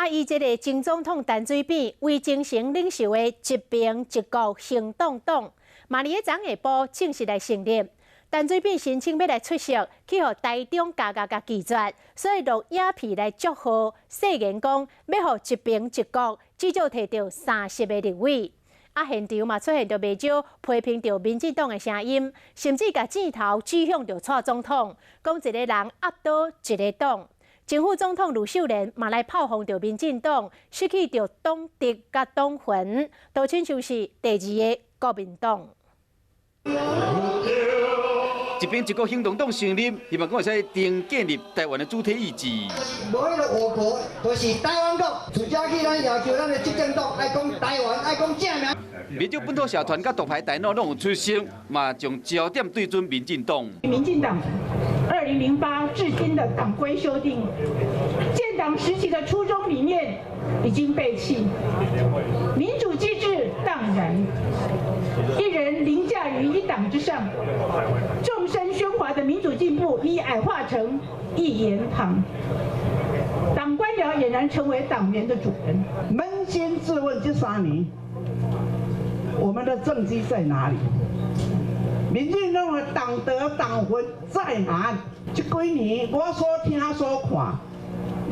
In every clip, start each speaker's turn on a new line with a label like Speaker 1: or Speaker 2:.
Speaker 1: 啊，以這个前總統陳水扁為精神領袖的一平一國行動黨，嘛佇咧昨下晡正式來成立。陳水扁申請欲來出席，去予台中加甲共拒絕，所以錄影片來祝賀，誓言講欲予一平一國至少提著30個立委。啊，現場嘛出現著袂少批評著民進黨的聲音，甚至共箭頭指向著蔡總統，講一個人壓倒一個黨。前副總統呂秀蓮嘛來炮轟著民進黨，失去著黨德佮黨魂，都親像是第二个國民黨。
Speaker 2: 一平一國行動黨成立，希望講會使重建立台灣的主體意志。
Speaker 3: 無彼个我國，就是台灣國。從遮起，咱要求咱的執政黨愛講台灣，愛講正名。
Speaker 2: 袂少本土社團佮獨派大佬攏有出席，嘛將焦點對準民進黨。
Speaker 4: 民進黨2008至今的黨規修訂，建黨時期的初衷理念已經背棄，民主機制蕩然，一人凌駕於一黨之上，眾聲喧譁的民主進步已矮化成一言堂，黨官僚儼然成為黨員的主人。
Speaker 5: 捫心自問，這3年，我們的政績在哪裡？民進黨的黨德黨魂在哪裡？這幾年我所聽所看，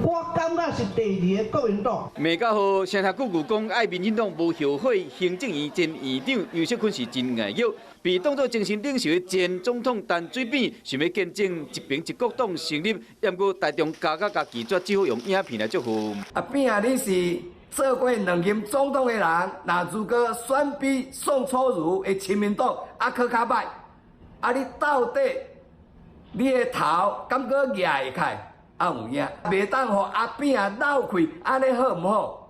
Speaker 5: 我感覺是第二个國民黨。
Speaker 2: 罵甲好，聲聲句句講愛民進黨無後悔，行政院前院長游錫堃是真硬玉，被當作精神領袖的前總統陳水扁想欲見證一平一國黨成立，毋過台中加甲共拒絕，只好用影片來祝賀。
Speaker 6: 阿扁啊，你是做過兩任總統的人，若如果選比宋楚瑜的親民黨猶閣較䆀，啊，你到底你的頭敢閣舉會起來？啊有影，袂當予阿扁啊漏氣，按呢好毋好？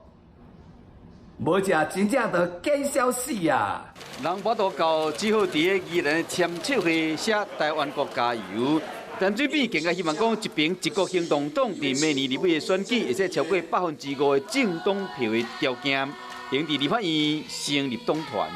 Speaker 6: 無食真正就見笑死啊！
Speaker 2: 人無法度到，只好佇咧宜蘭的簽唱會寫台灣國加油。陳水扁更加希望講一平一國行動黨佇明年立委的選舉，會使超過5%的政黨票的條件，會佇立法院成立黨團。